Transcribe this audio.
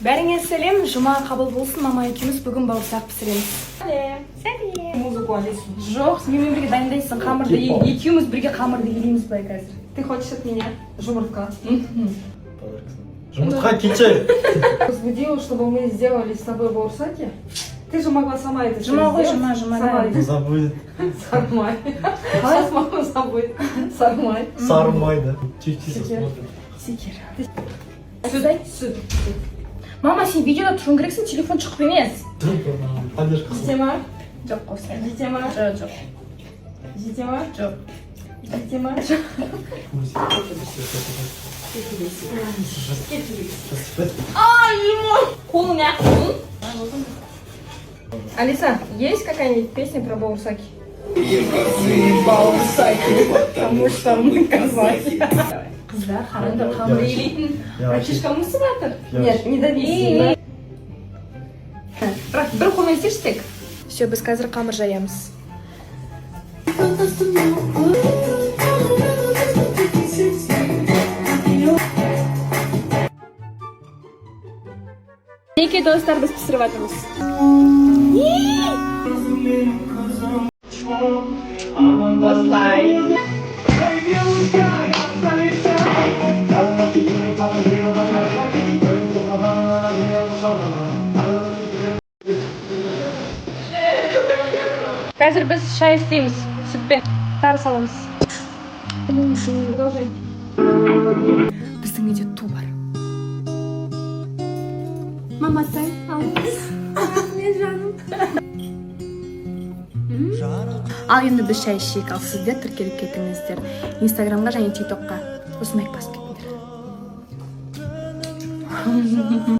Бәріңе сәлем, жұма қабыл болсын! Мама екеуміз бүгін бауырсақ пісіреміз. Сәлем, сәлем! Музыку, Алису. Жоқ, менімен бірге дайындайсың қамырды. Екеуміз бірге қамырды илейміз былай қазір. Ты хочешь от меня? Жұмыртқа. Жұмыртқа кеше. Разбудила, чтобы мы сделали с тобой баурсаки. Ты же могла сама это всё Жұма ғой, сделать. жұма, жұма, Сама да. Забудет. Сармай. Сейчас мама забудет. Сармай. Сары май, да. Чуть-чуть Секер. смотрим. Секер. Сүт, сүт. Мама, сен видеода тұруың керексің, телефон шығып емес. Поддержка. Жете ма? Жоқ, қосай. Жете ма? Жоқ, жоқ. Жете ма? Жоқ. Жете ма? Қолың, ақ қолың. Алиса, есть какая-нибудь песня про баурсаки? Потому что мы казахи. Қыздар, қараңдар, қамыр илейтін Я братишка өсіп жатыр. Нет, не дави. Бірақ бір қолмен істеші тек. Все, біз қазір қамыр жаямыз. Мінекей, достар, біз пісіріп жатырмыз. Осылай. Қазір біз шай істейміз, сүтпен тары саламыз. Продолжай. Біздің үйде ту бар. Маматай, алыңыз. Рахмет, жаным. Ал енді біз шай ішейік, ал сіздер тіркеліп кетіңіздер Инстаграмға және ТикТокқа. Осыны лайк басып кетіңдер.